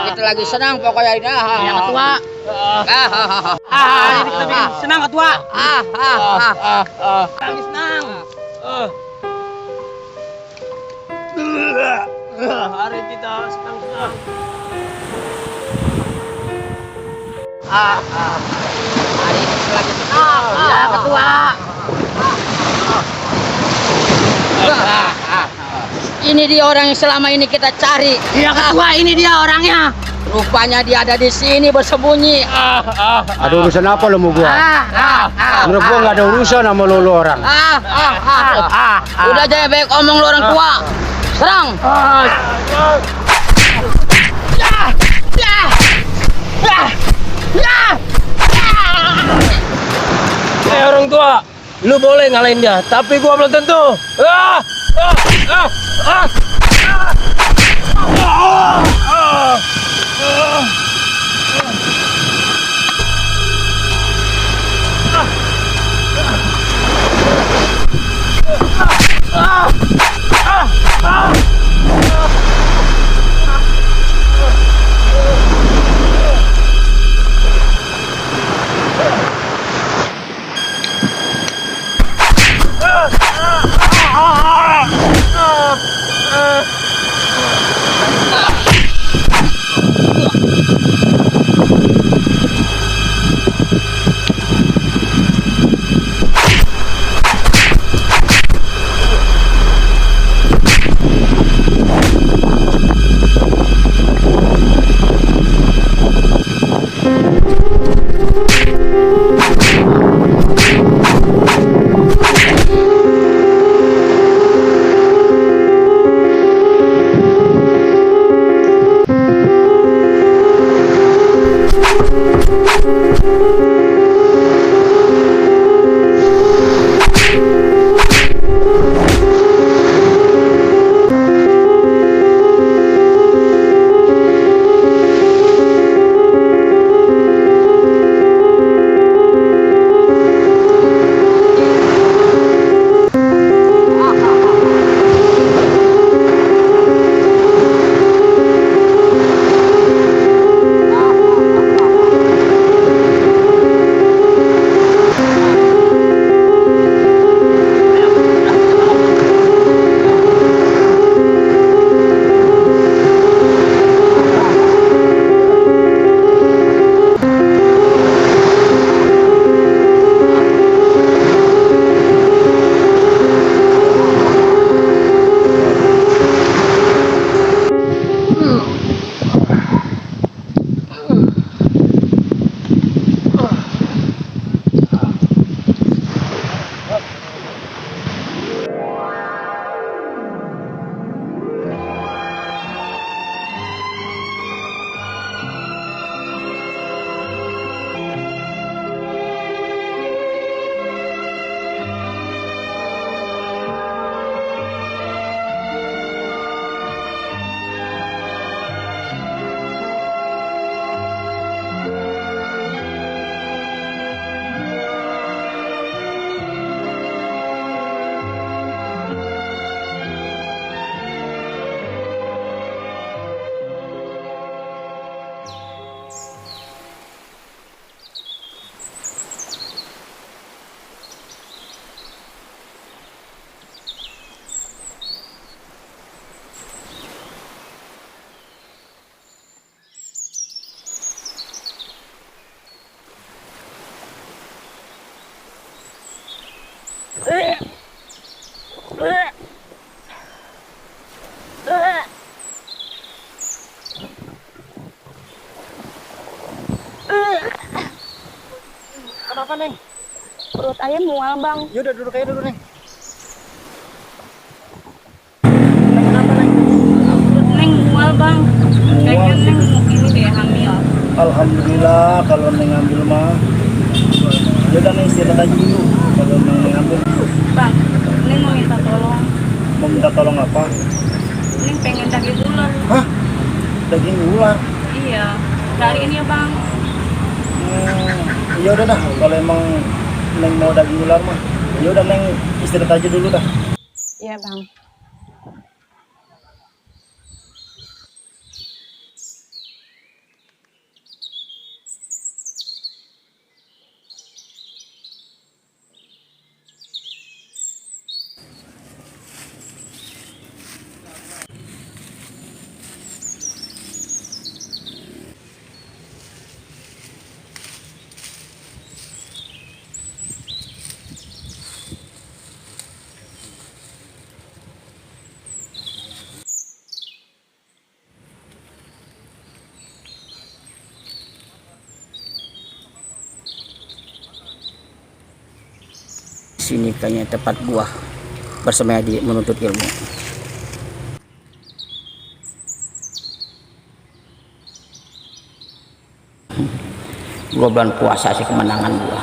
Kita lagi senang pokoknya ini. Ya ketua. Ini kita bikin senang ketua. Lagi senang. Hari kita senang-senang. Hari ini lagi senang. Ya ketua. Ini dia orang yang selama ini kita cari. Iya ketua, ini dia orangnya. Rupanya dia ada di sini bersembunyi. Ada urusan apa lo mau gua? Menurut gua nggak ada urusan sama lo orang. Udah aja baik omong lo orang tua. Serang. Orang tua, lu boleh ngalahin dia, tapi gua belum tentu. Kenapa, Neng? Perut ayam mual, Bang. Yaudah duduk aja dulu, Neng. Kenapa, Neng? Perut Neng mual, Bang. Kayaknya Neng ini deh hamil. Alhamdulillah kalau Neng ambil mah. Yaudah Neng istirahat aja dulu. Kalau Neng ambil. Bang, Neng mau minta tolong. Mau minta tolong apa? Neng pengen daging ular. Hah? Daging ular? Iya, cariin ya, Bang. Ya udah dah, kalau emang Neng mau daging ular mah, ya udah Neng istirahat aja dulu dah. Iya bang. Sini kayaknya tempat gua bersemedi menuntut ilmu. Gua bulan puasa sih kemenangan gua.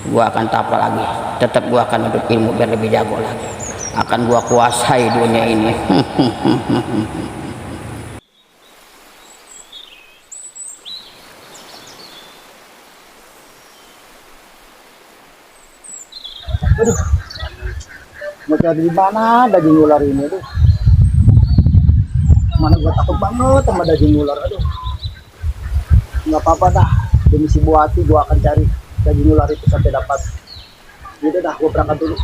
Gua akan tapa lagi. Tetap gua akan menuntut ilmu biar lebih jago lagi. Akan gua kuasai dunia ini. Mau cari di mana daging ular ini tuh? Mana gua takut banget sama daging ular, aduh. Nggak apa-apa dah, demi si Bu Ati gua akan cari daging ular itu sampai dapat. Gitu dah, gua berangkat dulu.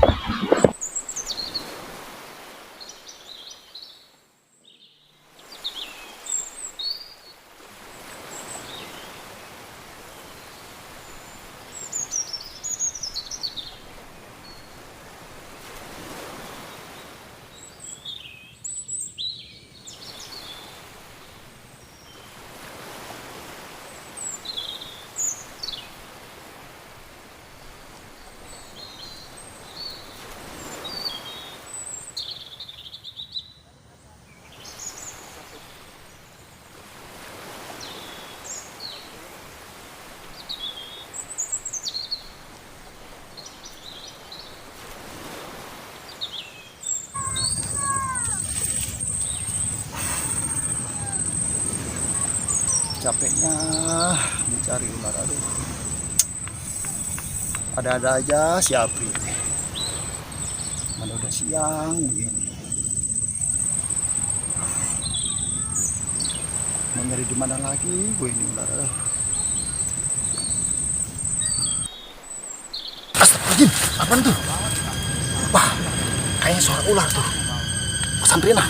Capeknya mencari ular, aduh. Ada-ada aja si Apri. Mana udah siang begini. Mau nyari di mana lagi gue ini ular, aduh. Astagfirullahaladzim, apaan tuh? Wah, kayaknya suara ular tuh. Samperin lah.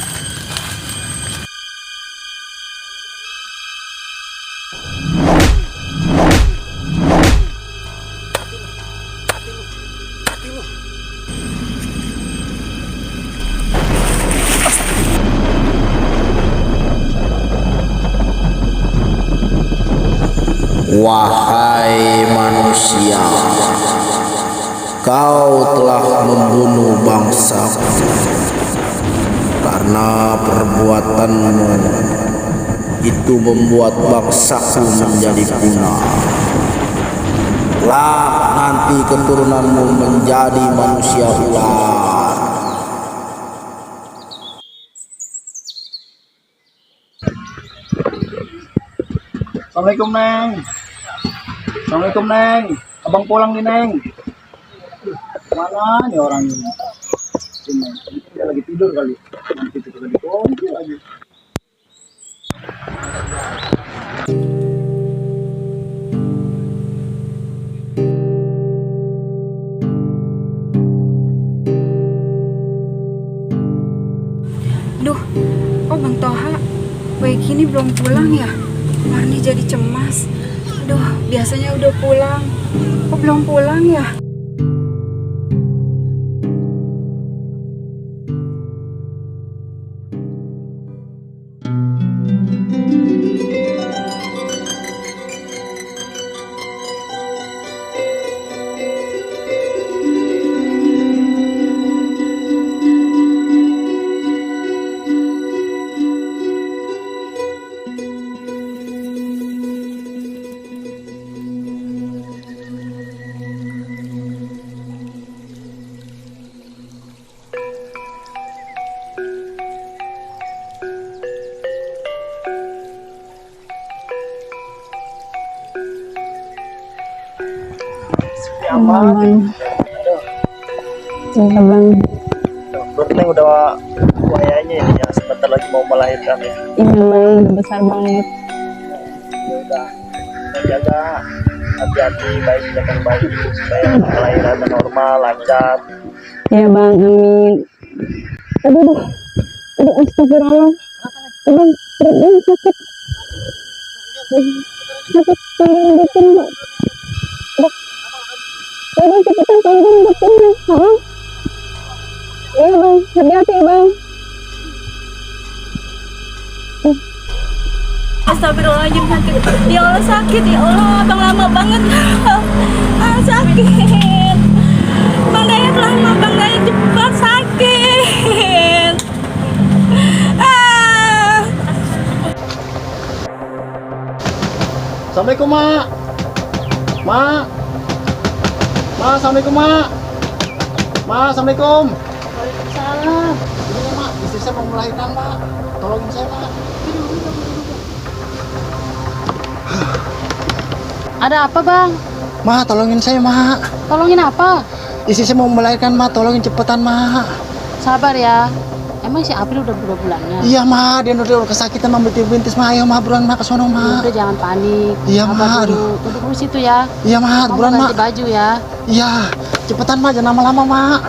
Wahai manusia, kau telah membunuh bangsa karena perbuatanmu itu membuat bangsaku menjadi punah. Kelak nanti keturunanmu menjadi manusia ular. Assalamualaikum Neng. Assalamualaikum Neng. Abang pulang nih Neng. Mana nih orang ini? Ini dia lagi tidur kali. Nanti tidur lagi kunci lagi. Duh, kok Bang Toha kayak gini belum pulang ya? Marni jadi cemas. Aduh, biasanya udah pulang. Kok belum pulang ya? Seperti apa? Iya bang. Berarti Neng udah buayanya ini ya, sebentar lagi mau melahirkan ya. Iya bang, udah besar banget. Ya udah, Neng jaga hati-hati, baik jaga bayi supaya kelahirannya normal, lancar. Iya bang, amin. Aduh, astagfirullah. Bang, perutnya sakit. Sakit, tolong dokter mbak. Dok, tolong cepetan tolong dokternya. Iya bang, hati-hati ya bang. Astagfirullahaladzim, sakit. Ya Allah sakit, ya Allah, Bang lama banget. Sakit. Bang Dayat lama, Bang Dayat cepat sakit. Assalamualaikum mak. Mak. Mak, assalamualaikum mak. Mak, assalamualaikum. Waalaikumsalam. Ini mak, istri saya mau melahirkan mak. Tolongin saya mak. Ada apa bang? Mak, tolongin saya mak. Tolongin apa? Istri saya mau melahirkan mak, tolongin cepetan mak. Sabar ya. Emang si April udah berapa bulannya? Iya mak, dia udah kesakitan mak, bintis mak. Ayo mak, buruan mak ke sono mak. Udah jangan panik. Iya, Sabar Ma. dulu. Duduk dulu situ ya. Iya mak, Kamu buruan mak. ganti baju ya. Iya, cepetan mak, jangan lama-lama mak.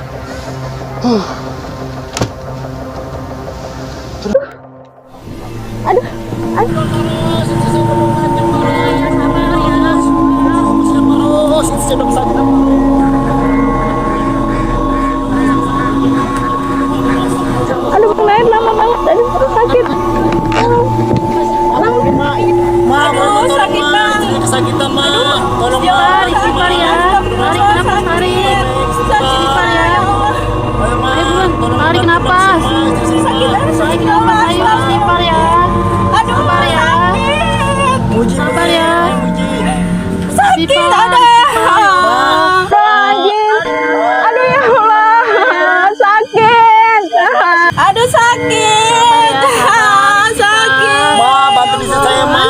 Aduh, Bang Dayat lama banget. Aduh, sakit. Mak, sakit mak. Kesakitan mak. Tolong mak. Istighfar ya. Tarik nafas, tarik. Istighfar ya. Ayo buruan, tarik nafas. Tarik nafas, ayo istighfar ya. Sabar ya. Sabar ya. Sakit, Istighfar. Aduh ya Allah, sakit. Aduh sakit. Sakit. Mak, bantu istri saya mak.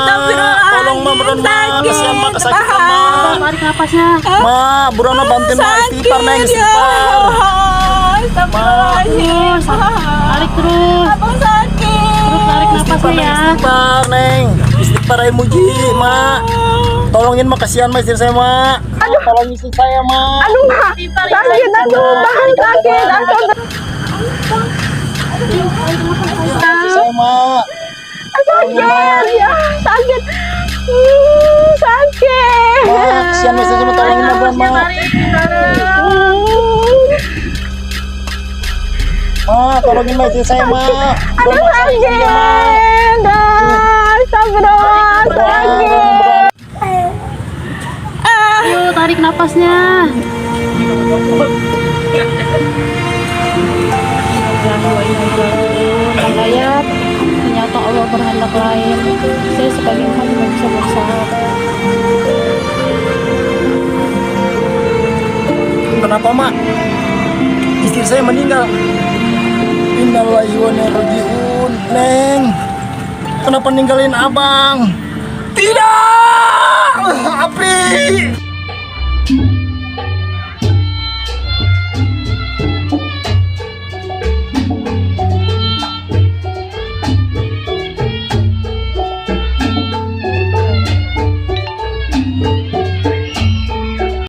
Tolong mak, buruan mak. Kasihan mak, kesakitan mak. Tarik nafasnya. Mak, buruan mak, bantuin mak. Istighfar neng, istighfar. Astagfirullahaladzim. Tarik terus. Abang sakit. Terus tarik nafasnya ya. Istighfar neng. Istighfar ayo muji mak. Tolongin mak, kasihan mak istri saya mak. Tolong istri saya mak. Aduh mak, sakit. Aduh tahan sakit. Istri saya mak. Sakit. Ya sakit. Sakit. Mak, kasihan mak istri saya mak. Tolongin mak, buruan mak. Mak, tolongin mak istri saya mak. Aduh sakit. Astagfirullah, sakit. Ayo tarik nafasnya. Bang Dayat, ternyata Allah berkehendak lain. Saya sebagai ibu tidak bisa berusaha. Kenapa mak? Istri saya meninggal. Innalillahi wa inna ilaihi raji'un. Neng, kenapa ninggalin abang? Tidak! Apri!